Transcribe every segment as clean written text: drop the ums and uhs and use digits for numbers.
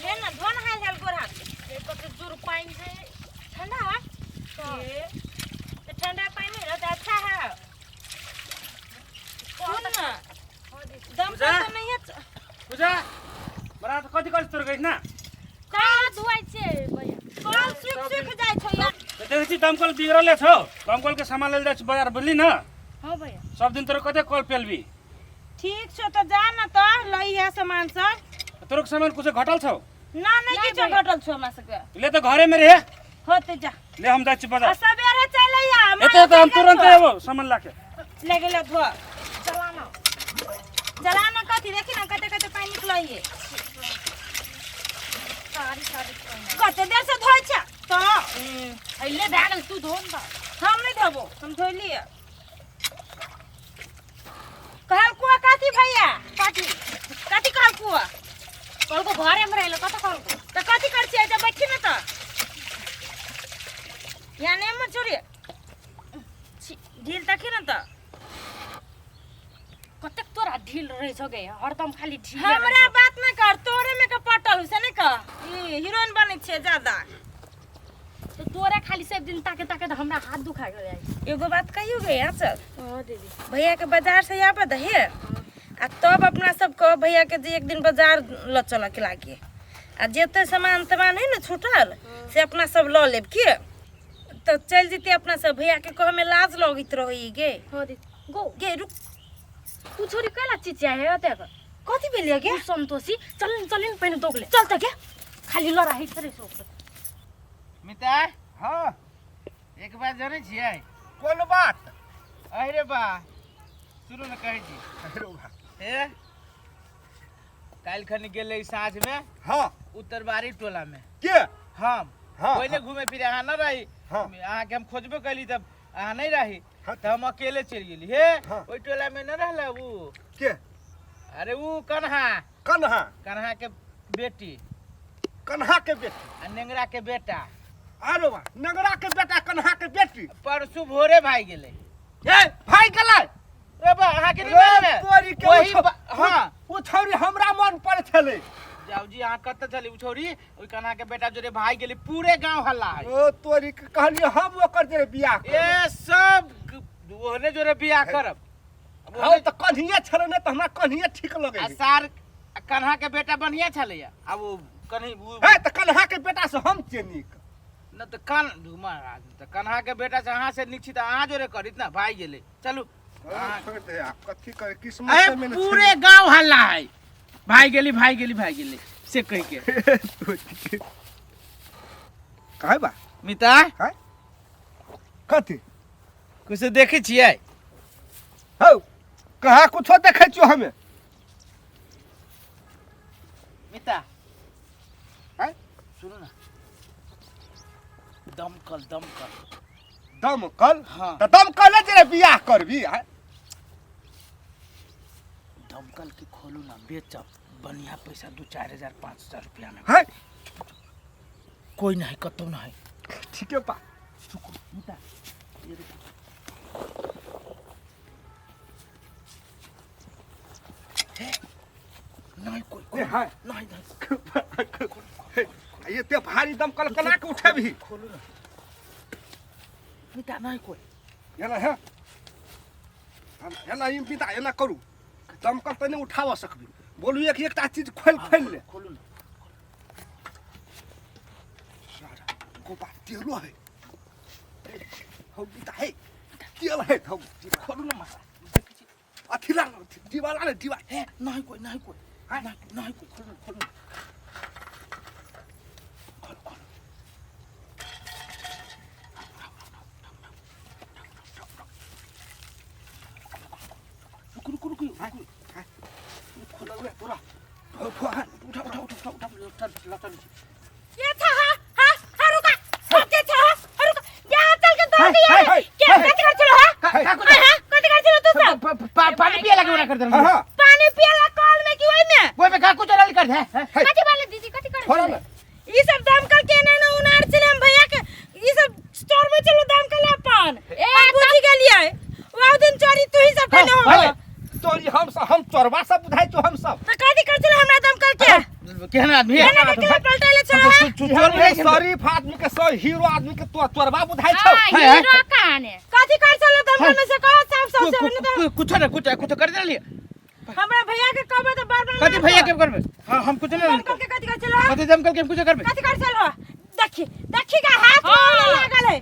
ले ना धो ना हाल हाल गोर हाथ। ए, कते जोर पानि छै। ठंडा है तो ठंडा पानी है तो अच्छा है। सुन ना, दम पूजा? तो नहीं है। पूजा बड़ा त कथी करै तोर गइस ना? कहाँ धुआइ छै भैया? कल सुख सुख जाइ छौ यार। त देखै छी दमकल बिगड़ले छौ, दमकल के सामान लेल जाइ छी बजार, बुझली ना? हाँ भैया। सब दिन तोर कते कल पेलबी। ठीक छौ तो जा ना तो लई है सामान सब। तोर सामान कुछ घटल छौ? ना नहीं नहीं किछो भैया। घटल छौ हमरा सबके। ले त घरे में रहे। होते जा। ले हम जाइ छी आ बजार। सबेरे चल अइहा। एते त हम तुरंत आबो सामान लाके। ले गेलो धो। चलाना। चलाना कथी देखी ना कते कते पानि निकलैये। सारी सारी पानि। कते देर से धोइ छै तो। अइले भए गेल, तू धो ने। हम नहीं धोबो, हम धोइ लिए। कहलकुआ कथी भैया? कथी? कथी कहलकुआ? कहलको घरे में रहलो, कत कहलको? तो कथी कर छियै जब बैठी ना तो यहाँ नहीं मत छोड़िए ढील तकी ना तो। कतेक तोरा ढील रहै छौ गे, हरदम खाली ढील। हमरा बात नहीं कर, तोरे में के पटल से नहीं कह, ई हीरोइन बनै छै ज्यादा। तो तोरे खाली सब दिन ताके ताके तो हमरा हाथ दुखा गेल जाइ। एगो बात कहियो गे आंचल? हां दीदी। भैया के बाजार से आबे दहे आ तब अपना सब कह भैया के जे एक दिन बाजार ल चल के लागे आ जते सामान तमान है ना छूटल से अपना सब ल लेब के तो चल जते अपना सब। भैया के कह में लाज लगैत रही गे। हां दीदी। गो गे रुक, तू छोरी कैला चिचिया है ओतेक? कथी भेलियै गे? उ संतोषी चल न, चल न पहिने दोगले चल त गे, खाली लड़ाई करे छौ। मिता। हाँ। एक बात जानै छियै? कोन बात? अरे बा सुनू ने कहै छी। अरे बा। ए काल्हि खनी गेलै साँझ में। हाँ। उत्तरबारी टोला में। के? हम। हाँ, ओहिने हाँ। घूमे फिरे अहाँ न रही। हाँ। अहाँके हम खोजबो कैली तब अहाँ नहीं रही। हाँ। तऽ हम अकेले चलि गेली। हे हाँ। ओहि टोला में न रहला उ। के? अरे उ कन्हा। कन्हा? कन्हा के बेटी। कन्हा के बेटी? आ नेंगरा के बेटा। अरे बा, नेंगरा के बेटा कन्हा के बेटी? परसू भोरे भाग गेलै। ए भाग गेलै? रे बा अहाँ के नहीं रे मालूम है? तोरी के वही ओ हाँ। ओ छौरी हमरा मन पर छलै। जाऊ जी अहाँ कतऽ छली? उ छौरी ओहि कन्हा के बेटा जोरे भाग गेलै, पूरे गांव हल्ला है। ओ तोरी के कहलियै हम ओकर जोरे बियाह करब। ए सब ओहने जोरे बियाह करब। हाँ तऽ कन्हिये छलै ने तऽ हमरा कन्हिये ठीक लगै आ है। सार कन्हा के बेटा बढ़िया छलैया। आब ओ कन्ही उ हे तऽ कन्हा के बेटा से हम छियै नीक। न तऽ कन महाराज तऽ कन्हा के बेटा से अहाँ से नीक छी तऽ अहाँ जोरे करित ना, भाग गेलै। चलू। छोड़ दे आप कथी करे किस्मत अरे से मैंने पूरे गांव हल्ला है, भाग गेली भाग गेली भाग गेली से कह के। काहे बा मिता? हैं? कथी? कुछ देखै छियै? हौ कहाँ कुछो देखै छियो हमे। मिता। हैं? सुनू ना, दमकल दमकल। दमकल? हाँ। तऽ दमकले जे बियाह करबी, हैं? दमकल के खोलू ना, बेचब बढ़िया पैसा, 2-4 हजार 5 हजार रुपया में। हैं? कोई नहीं, कतौ नहीं। ठीके बा। रुको मिता, ये रुको। हे, नहीं कोई, कोई ए, हाँ। नहीं, नहीं। हे, ये ते भारी दमकल केना के उठेबही? खोलू ना मिता, नहीं कोई। एना हे, एना ई मिता, एना करू, दमकल तऽ नहि उठाबऽ सकबी। बोलू एक एकटा चीज खोलि खोलि ले। खोलू ना। सारा गोबा तेलो है। हौ मिता, हे तेल है, हौ खोलू ना महाराज। अथी ला, दीवाल ला, दीवाल। हे नहीं कोई, नहीं कोई, नहीं, नहीं कोई। खोलू ना, खोलू ना। खोलो, खोलो। रुको, रुको, रुको, रुको। खोलू रे तोरा। उठा उठा, उठा, उठा, उठा, उठा, उठा, उठा, उठा। ये था, हाँ, हाँ, हाँ, रुका। सब के था, हाँ, हाँ, रुका। यहाँ चल के दौड़ गया हाय, है। हाय, क्या, हाय। कथी कर छलो, हाँ? हाय। हाँ, हाँ, कथी कर छलो तू सब? पानी पिए लगे ओरा कर दे। हाँ, हाँ। पानी पिए ला कल में कि ओई में? ओई में का कुछ डाल कर दे, हैं? हाय। कथी वाले दीदी, कथी कर छोड़ा ना। ई सब दमकल के ने ने उनार छले हम भैया के, ई सब स्टोर में चलो दमकल अपन। ए, हम बुझि गेलियै। ओ दिन चोरी तू ही सब केने हो। हाय। तोरी हम सब, हम चोरबा सब बुझाइ छौ हम सब। त कथी कर छलो हमरा दमकल के? केहन आदमी है एना के केला पलटैले छलो है चोर बुझाइ छै शरीफ आदमी के सो हीरो आदमी के तो तोरबा बुझाइ छौ हाँ, है, है। हीरो कहाँ ने कथी कर छलो दमकल में से कहो साफ साफ से नहीं तो कुछ ना कुछ कुछ कर देलिए हमरा भैया के कहबे तो बार बार कथी भैया के करबे हां हम कुछ नहीं दमकल के कथी कर छलो कथी दमकल के हम कुछ करबे कथी कर छलो देखी देखी का हाथ में लागल है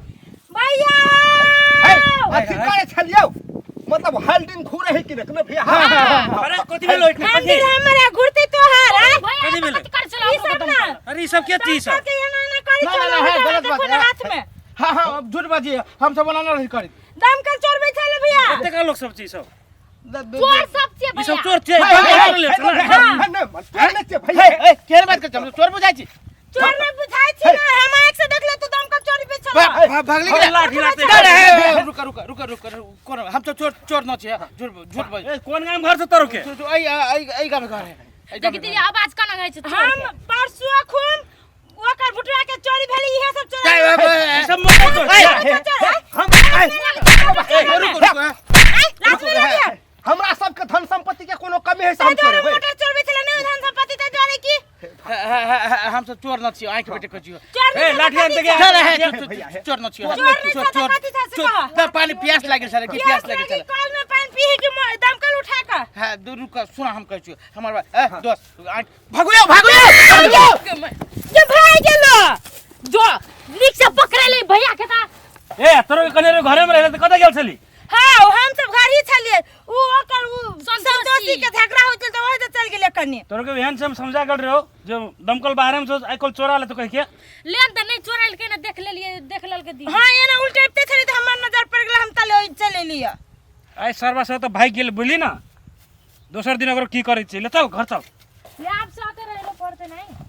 भैया हे अथी करे छलियौ मतलब हल्दिन घूरे है कि ने भैया हां अरे कथी भेलो एखने कथी मंदिर हमरा घुरते तोहार हैं? भैया कथी भेलै? कथी कर चलो ई सब ना अरे ई सब के चीज दमकल सब के एना एना करी ना, ना, छलो ना, है, गलत देखो बात ना है। हाथ में हां हां अब झूठ बाजी है हम सब बनाना नहीं करी दमकल चोरबै छलो भैया कते का लोग सब चीज सब चोर सब छे ई सब भैया चोर छै हे, हे, ले हे, चल हे, हे, ने ने भैया ए केहन बात कर हम चोर बुझाइ छी चोर नहीं बुझाइ छी ना हम आँख से देखले तो दमकल चोरी पे छलो भागली अरे लाठी लाठी ना ना रुक रुक रुक रुक कोन हम तो चोर चोर न छियै झूठ झूठ बाजी ए कोन गाम घर से तोरो के तू ऐ ऐ ऐ गाम घर है ऐ गाम देखी दीदी आवाज कना गई छे चोर हम के। परसुआ खून ओकर भुटुआ के चोरी भेली इहे सब चोरी ई सब मोटर चोर छै। हम रुक रुक लाज में लगिया हमरा सबके धन संपत्ति के कोनो कमी है से हम ताहि दुआरे चोरेबै मोटर चोरबै छलै नहि धन संपत्ति ताहि दुआरे की हम सब चोर न छियै आँखि बेटे कहै छियै चोर ए लाठी आन के चल है भैया, हे। चोर न छियै चोर नहि छौ तऽ कथी छौ से कह। चोर पानी प्यास लागल छलै कि प्यास लागल छलै कल में पानि पीही कि दमकल उठा कऽ हां दू रुक सुना हम कहै छियै हमर बात ए दोस्त आँखि भागो भागो जे भागि गेलो जो नीक से पकड़े ले भैया के ता ए तोरो के कने रे घरे में रहले त कतऽ गेल छली हाँ हम सब घर ही छलिए उ ओकर उ संतोषी। संतोषी के झगड़ा होइत छल तऽ ओहि से चल गेलै कनी तोरो के एहन से हम समझा गेल रहो जो दमकल बाहरे में सोच आइ चोरा ले तो कह के लेन त नहीं चोराइल के ना देख लेलिए देख लेलके दी हाँ एना उल्टेपते छलै तऽ हमर नजर पड़ि गेलै हम तले ओहि चलि एलियै आइ सरबा सब तऽ भागि गेल बुझली ना दोसर दिन ओकरो की करै छै ले चल घर चल ले आब से आते रहलो पड़ते नहीं